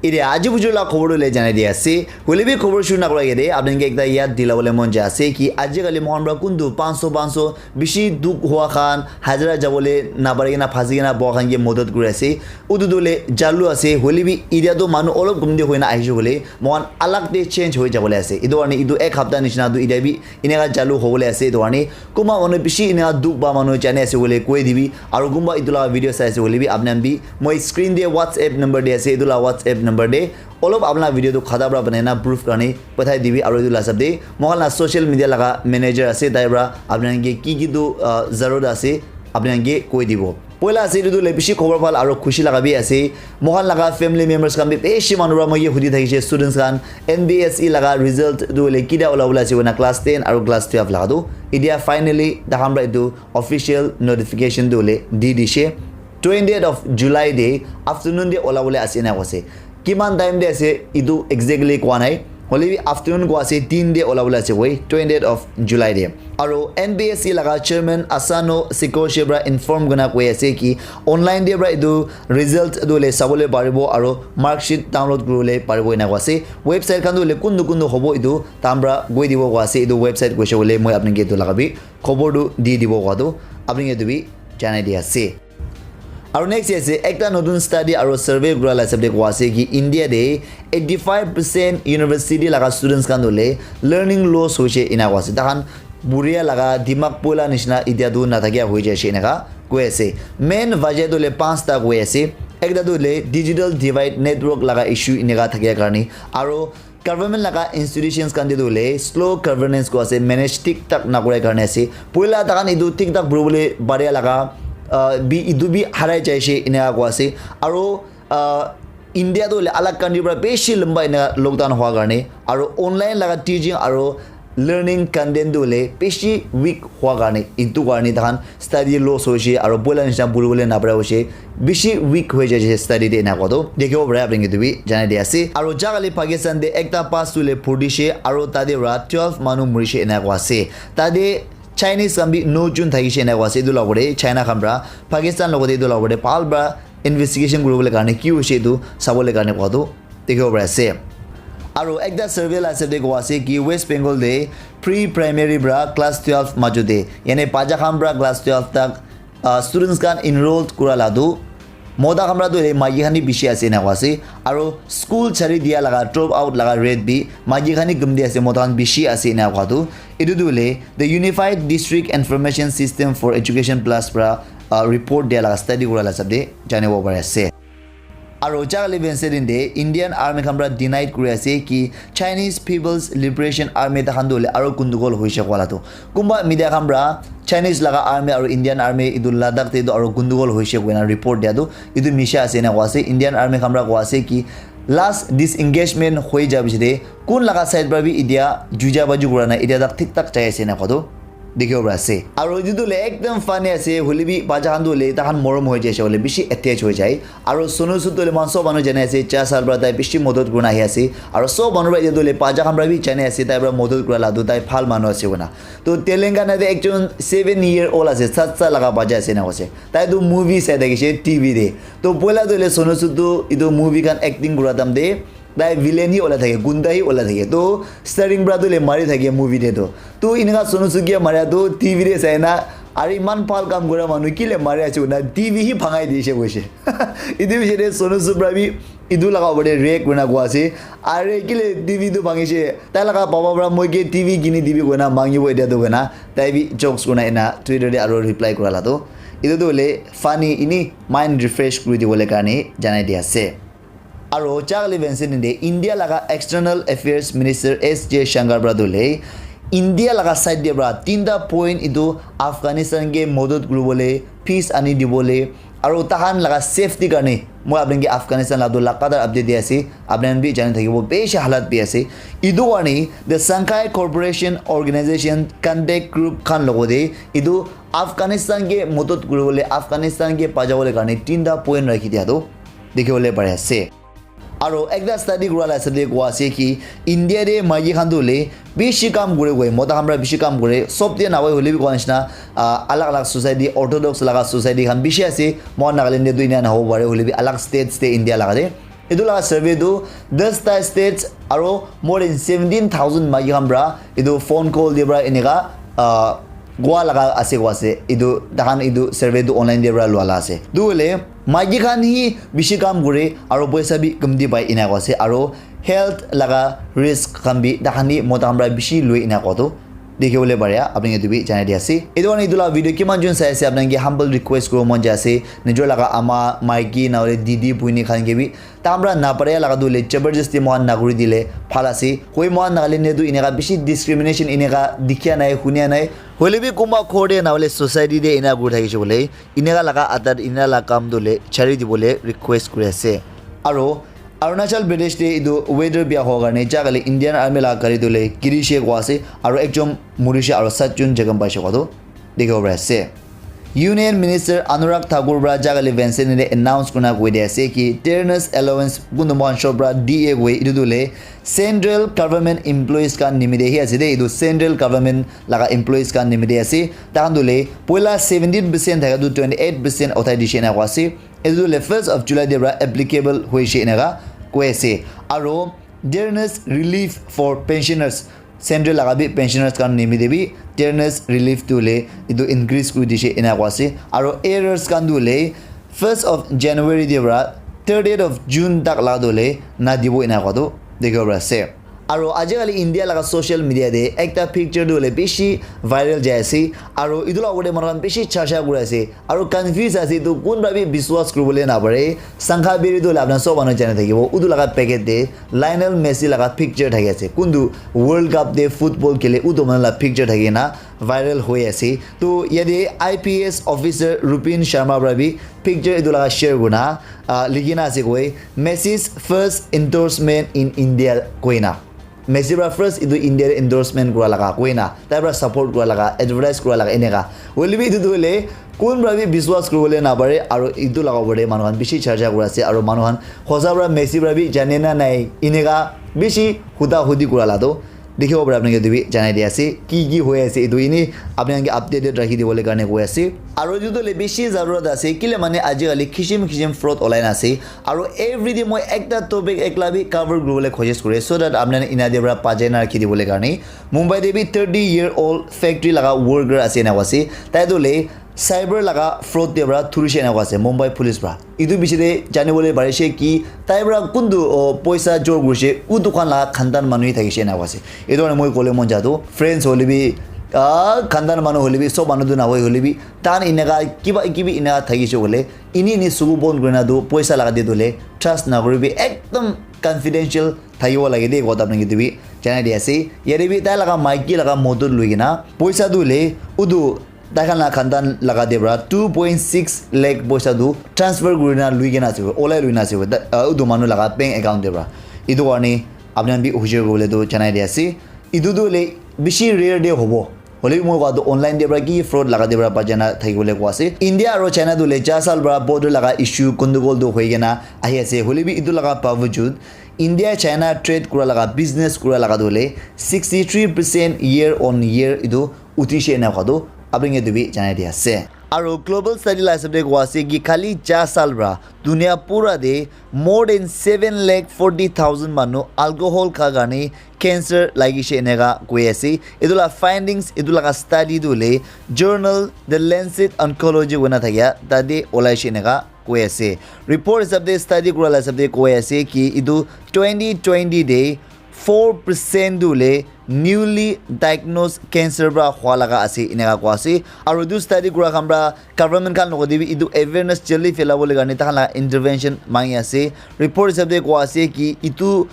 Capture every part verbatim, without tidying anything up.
Ite aji bujur la khobor tu le janai di ase. Hoile bi khobor shuru nakura agete apni khan ke ekta yad dilabole mon jai ase ki aji kali mohan pra kuntu panch sho, panch sho bishi dukh hua khan, hajira jabole napari kena, phasi kena boha khan ke madad kuri ase. Utu tu le jalu ase. Hoile bi ite tu manu olop gumti hoina ahise bole mohan alag te change hoi jabole ase. Itu karne itu ek hapta nishina tu ite bi eneka jalu hobole ase. Itu karne kunba manu bishi eneka dukh pa manu jani ase koile koi dibi, aru kunba itu laga video sai ase koile bi apni khan bi moi screen te WhatsApp number di ase, itu laga WhatsApp number te olop apni laga video tu khata para banai na proof karne pathai dibi, aru itu laga hisab te moikhan laga social media laga manager ase, tai para apni khan ke ki ki tu, ah, zarurat ase apni khan ke koi dibo. Poila ase itu tu le bishi khobor bhal aru khushi laga bi ase. Moikhan laga family members khan bi bishi manu para moi ke hudi thakishe, students khan N B S E laga result tu le kida ola ola ase koina class ten aru class twelve laga tu. Itia finally takhan para itu official notification tu le di dishe. Twentieth of July te afternoon te ola bole ase na koise. Kiman time te ase itu exactly koa nai. Hoile bi afternoon koa ase, tin te ola bole ase koi, twentieth of July te. Aru N B S E laga chairman Asano Sikoshi para inform kurina koi ase ki online te para itu result tu le sabole paribo aru mark sheet download kuribole paribo ena koa ase. Website khan tu le kuntu kuntu hobo itu takhan para koi dibo koa ase. Itu website koise koile moi apni ke itu laga bi khobor tu di dibo koa tu apni ke itu bi janai di ase. Aru next ase ekta notun study aru survey kura la hisab te koa ase ki India te eighty five percent university laga students khan tu le learning loss hoise ena koa ase. Takhan buria laga dimag poila nishina itia tu nathakia hoi jaise eneka koi ase. Main wajah tu le panchta koi ase. Ekta tu le digital divide network laga issue eneka thakia karne, aru government laga institutions khan te tu hoile slow governance koa ase, manage thik thak nakurai karne ase. Poila takhan etu thik thak kuribole paria laga, ah, bi etu bi harai jaise eneka koa ase. Aru, ah, India tu hoile alag country para bishi lamba eneka lockdown hua karne aru online laga teaching aru learning content tu hoile bishi weak hua karne, etu karne takhan study loss hoise aru poila nishina puribole napara hoise, bishi weak hoi jaise study te ena koa tu dikhibo pare apni khan ke tu bi janai di ase. Aru jaga le Pakistan te ekta bus tu le phudishe aru tate para twelve manu murishe ena koa ase. Tate Chinese khan bi no jun thakishe ena koa ase. Etu la opor te China khan para Pakistan logote etu la opor te bhal para investigation kuribole karne ki hoise etu sabole karne koa tu dikhibo pari ase. Aru ekta survey la hisab te koa ase ki West Bengal te pre primary para class twelve majo te, yani bacha khan para class twelve tak, ah, students khan enrolled kura la tu mota khan para tu hoile maiki khan hi bishi ase ena koa ase. Aru school chari dia laga, drop out laga rate bi maiki khan hi gumti ase, mota khan bishi ase ena koa tu. Etu tu hoile the Unified District Information System for Education Plus para, ah, report dia laga, study kura la hisab te janibo pari ase. Aru jaga le Wednesday din te Indian Army khan para denied kuri ase ki Chinese People's Liberation Army takhan tu hoile aru gundugol hoise koa la tu. Kunba media khan para Chinese laga army aru Indian army etu Ladakh te tu aru gundugol hoise koina report dia tu etu misha ase ena koa ase. Indian army khan para koa ase ki last disengagement hoi ja piche te kun laga side para bi itia juja baju kura nai, itia tak thik thak jai ase ena koa tu dikhibo pari ase. Aru etu tu hoile ekdam funny ase, hoile bi bacha khan tu hoile takhan morom hoi jaise, hoile bishi attach hoi jai. Aru Sonu Sood tu hoile moikhan sob manu jani ase, char saal para tai bishi madad kurina ahi ase. Aru sob manu para etu tu hoile bacha khan para bi jani ase, tai para madad kura la tu tai bhal manu ase koina. To Telangana te ekjon seven year old ase, sat saal laga bacha ase ena koise. Tai tu movie sai thakishe T V te. To poila tu hoile Sonu Sood tu etu movie khan acting kura time te tai villain hi ola thake, gunda hi ola thake. To starting para tu hoile mari thake movie te tu. To eneka Sonu Sood ke maria tu T V te sai na, "Are, iman bhal kam kura manu kile mari ase?" koina T V hi bhangai dishe koise. Etu piche te Sonu Sood para bi etu laga opor te react kurina koa ase, "Are, kile T V tu bhangishe? Tai laga papa para moi ke T V kini dibi koina mangibo etia tu," koina tai bi jokes kurina ena Twitter te aru reply kura la tu. Etu tu hoile funny, ini mind refresh kuri dibole karne janai di ase. Aru jaga le Wednesday din te India laga External Affairs Minister S Jaishankar para tu hoile India laga side te para tinta point etu Afghanistan ke madad kuribole, peace ani dibole, aru takhan laga safety karne moi apni ke Afghanistan la tu lagatar update di ase, apni khan bi jani thakibo bishi halat bi ase. Etu karne the Shanghai Cooperation Organization contact group khan logote etu Afghanistan ke madad kuribole, Afghanistan ke bachawole karne tinta point rakhi dia tu dikhi bole pari ase. Aru ekta study kura la hisab te koa ase ki India te maiki khan tu hoile bishi kam kure koi, mota khan para bishi kam kure, sob te nahoi hoile bi koa nishina, ah, alag alag society, orthodox laga society khan bishi ase. Moikhan Nagaland te tu enia nahobo pare, hoile bi alag states te India laga te Etu laga survey tu ten ta states aro more than seventeen thousand maiki khan para etu phone call te para eneka, ah, koa laga ase koa ase. Etu tahan etu survey tu online te para lua la ase. Tu hoile maiki khan hi bishi kam kore aro poisa bi kamti pai ena koa ase. Aro health laga risk khan bi tahan hi mota khan para bishi lui ena koa tu dikhi bole pare, apni etu bi janai di ase. Etu karne etu la video kiman jon sai ase, apni ke humble request kuribo mon jai ase, nijor laga ama, maiki, na hoile didi, buini khan ke bi, tahan para na pare laga tu hoile jabardasti mohan na kuri dile bhal ase. Hoi mohan Nagaland te tu eneka bishi discrimination eneka dikhia nai, hunia nai. Hoile bi kunba ghor te na hoile society te ena kuri thakishe koile, eneka laga adat, eneka laga kam tu hoile chari dibole request kuri ase. Aro Arunachal Pradesh te etu weather bia howa karne jaga le Indian Army laga gari tu hoile girishe koa ase, aro ekjon murishe aro saat jon jakham paishe koa tu dikhibo pari ase. Union Minister Anurag Thakur para jaga le Wednesday te announce kurina koi di ase ki tearness allowance kuntu mohan shop para D A koi etu tu hoile central government employees khan nimite hi ase de, etu central government laga employees khan nimite ase. Tahan tu hoile poila seventeen percent thaka tu twenty eight percent uthai dishe ena koa ase. Etu tu hoile first of July te para applicable hoishe eneka koi ase. Aro tearness relief for pensioners, central laga bi pensioners khan nimite bi tearness relief tu hoile etu increase kuri dishe ena koa ase. Aro arrears khan tu hoile first of January te para thirtieth of June tak laga tu hoile na dibo ena koa tu dikhibo pari ase. Aro ajikali India laga social media te ekta picture tu hoile bishi viral jai ase. Aro etu la opor te manu khan bishi charcha kuri ase. Aro confuse ase, etu kun para bi biswas kuribole na pare. Sangha biri tu hoile apna sob manu jani thakibo. Utu laga packet te Lionel Messi laga picture thaki ase. Kuntu World Cup te football khele utu manu la picture thaki na viral hoi ase. To yate I P S officer Rupin Sharma para bi picture etu laga share kurina, ah, likhi na ase koi, "Messi's first endorsement in India," koina. Messi para first etu India te endorsement kura laga koina, tai para support kura laga, advertise kura laga eneka. Hoile bi etu tu hoile kun para bi biswas kuribole na pare, aro etu laga opor te manu khan bishi charcha kura ase, aro manu khan hosa para Messi para bi jane na nai eneka bishi huda hudi kura la tu dikhibo pare apni khan etu bi janai di ase. Ki ki hoi ase etu eni apni khan ke updated rakhi dibole karne koi ase. Aro etu tu hoile bishi zarurat ase, kile mane ajikali kishim kishim fraud olai na ase. Aro everyday moi ekta topic ekla bi cover kuribole koshish kure, so that apni khan ena de para bachai na rakhi dibole karne. Mumbai te bi thirty year old factory laga worker ase ena koa ase. Tai tu hoile cyber laga fraud te para thurishe ena koa ase Mumbai police para. Etu bishi te jani bole parishe ki tai para kuntu, oh, poisa jor kurishe, utu khan laga khandan manu hi thakishe ena koa ase. Etu karne moi kole mon ja tu, friends hoile bi, ah, khandan manu hoile bi, sob manu tu na hoi hoile bi, tahan eneka kiba kibi eneka thakishe koile, eni eni suku bon kurina tu poisa laga te tu hoile trust na kuribi, ekdom confidential thakibo lage de, kotha apni ke tu bi janai di ase. Yate bi tai laga maiki laga modot lui kena poisa tu hoile utu tai khan la khandan laga te para two point six lakh poisa tu transfer kurina lui kena ase, olai lui na ase, ah, utu manu laga bank account te para. Etu karne apni khan bi hujir kuribole tu janai di ase. Etu tu hoile bishi rare de hobo. Hoile bi moi koa tu online te para ki fraud laga te para bachai na thakibole koa ase. India aro China tu hoile ja saal para border laga issue gandagol tu hoi kena ahi ase. Hoile bi etu laga bawajud India China trade kura laga, business kura laga tu hoile sixty three percent year on year etu utishe ena koa tu apni ke tu bi janai di ase. Aro global study la hisab te koa ase ki khali ja saal para dunia pura te more than seven lakh forty thousand manu alcohol kha karne cancer lagishe eneka koi ase. Etu la findings, etu laga study tu hoile journal The Lancet Oncology koina thakia tate olaishe eneka koi ase. Report hisab te, study kura la hisab te koi ase ki etu twenty twenty te four percent tu hoile newly diagnosed cancer para hua laga ase eneka koi ase. Aro etu study kura khan para government khan logot te bi etu awareness jaldi phelabole karne tahan la intervention mangi ase. Report hisab te koi ase ki etu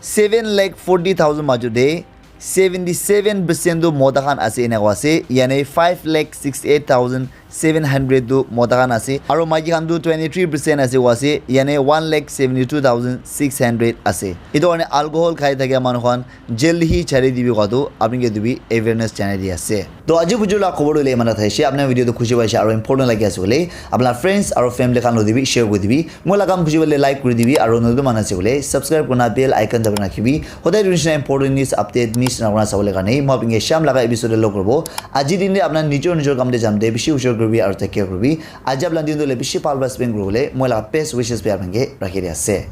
seven lakh forty thousand majo te seventy seven percent tu mota khan ase ena koi ase, yane five lakh sixty eight thousand seven hundred tu mota khan ase, aro maiki khan tu twenty three percent ase koi ase, yane one lakh seventy two thousand six hundred ase. Etu karne alcohol khai thakia manu khan jaldi hi chari dibi koa tu apni ke etu bi awareness janai di ase. To aji video la khobor tu hoile iman ta thaishe, apni video tu khushi paishe aro important lagi ase hoile apna friends aro family khan lo te bi share kuri dibi. Moi la kam khushi hoile like kuri dibi aro notun manu ase hoile subscribe kurina bell icon dabai na rakhibi. Hodai dun nishina important news update miss na kurina sabole karne moi apni ke sham laga episode te log kuribo. Aji din te apna nijor nijor kam te jam te bishi hujor kuribi aro take care kuribi. Aji apna din tu hoile bishi bhal para spend kuribole moi la best wishes bi apni ke rakhi di ase.